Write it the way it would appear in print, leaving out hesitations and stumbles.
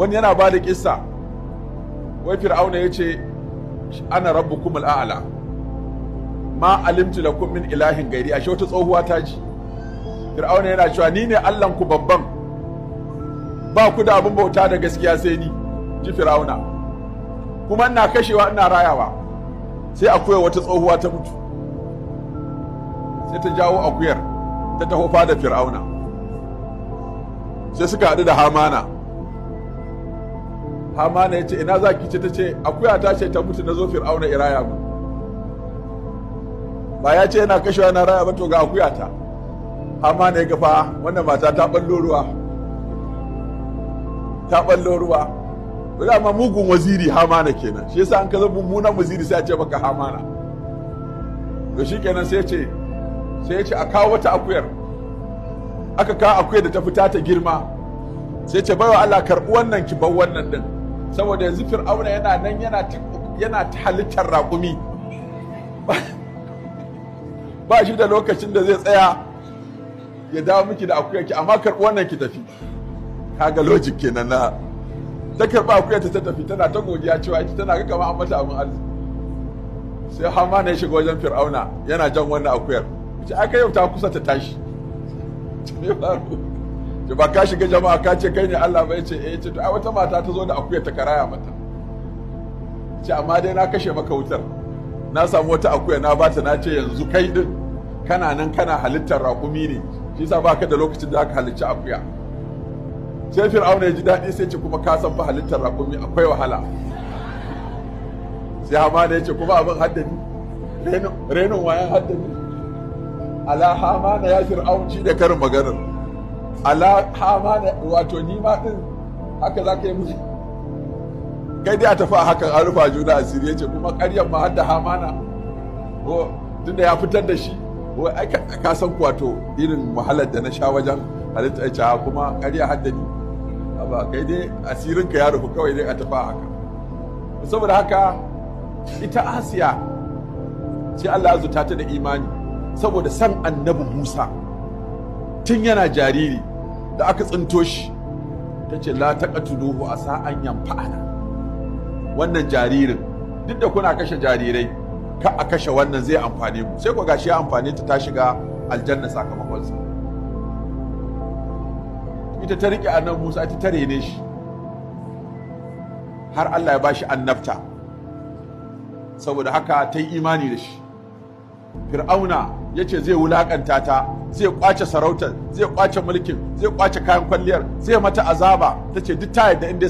Wani yana ba da kissa, wai Fir'auna ya ce ana rabbukum al'ala ma alimtu lakum min ilahin gairi. Ashe wata tsohuwa ta ji Fir'auna yana cewa ni ne Allahn ku babban, ba ku da abin bauta da gaskiya sai ni, ji Fir'auna, kuma ina kashewa ina rayawa. Sai akuya wata tsohuwa ta mutu, sai ta jawo akuyar ta taho fada Fir'auna. Sai suka haɗu da Hamana. Hamana ya ce ina za ki ce? Ta ce akuya ta ce ta mutu, na zo Fir'auna iraya mu. Ba ya ce yana kashewa yana raya ba, to ga akuya ta. Hamana ya gafa wannan mata ta ballo ruwa, ta ballo ruwa. Dama mugun waziri Hamana kenan, shi yasa an ka zama mummunan waziri sai a ce maka Hamana. To shikenan sai ce, sai ya ce a kawo wata akuyar. Aka kawo akuyar da ta fita ta girma. Sai ce baiwa Allah karɓi wannan ki bar wannan din, saboda yanzu Fir'auna yana nan yana ta halittar raƙumi, ba shi da lokacin da zai tsaya ya dawo miki da akuyar ki, amma karɓi wannan ki tafi. Kaga logic kenan na ta karɓi akuyar ta tafi, tana ta godiya cewa ita tana ga kamar an mata abin arziki. Sai Hamana ya shiga wajen Fir'auna yana jan wannan akuyar. Ce aka yau ta kusa ta tashi. Me faru? Ce ba ka shiga jama'a ka ce kai ne Allah ba? Ce eh. Ce to ai wata mata ta zo da akuyar ta karaya mata. Ce amma dai na kashe maka wutar, na samu wata akuya na bata, na ce yanzu kai din kana nan kana halittar raƙumi ne, shi yasa baka da lokacin da aka halicci akuya. Sai Fir'auna ya ji daɗi, sai ce kuma ka san fa halittar raƙumi akwai wahala. Sai Hamana ya ce kuma abin haddani renon wayan haddani. Ala Hamana ya Fir'aun, shi da karin maganar ala Hamana, wato ni ma din haka za ka yi musu, kai dai a tafi a hakan an rufa juna asiri. Ya ce kuma ƙaryan ma hadda Hamana, ko tunda ya fitar da shi, wai ai ka san wato irin wahalar da na sha wajen halitta. Ya kuma ƙarya haddani ba, kai dai asirinka ya rufu, kawai dai a tafi a haka. Saboda haka ita Asiya sai Allah ya zuta ta da imani saboda san Annabi Musa tun yana jariri da aka tsinto shi. Ta ce la taqtuluhu asa an yanfa'ana. Wannan jaririn duk da kuna kashe jarirai, ka a kashe wannan, zai amfane mu. Sai ko gashi ya amfane ta, ta shiga aljanna sakamakon sa. Ita ta rike Annabi Musa, ita ta rene shi har Allah ya bashi annabta. Saboda haka ta yi imani da shi. Fir'auna ya ce zai wulakanta ta, zai kwace sarautar, zai kwace mulkin, zai kwace kayan kwalliyar, zai mata azaba. Ta ce duk ta yadda inda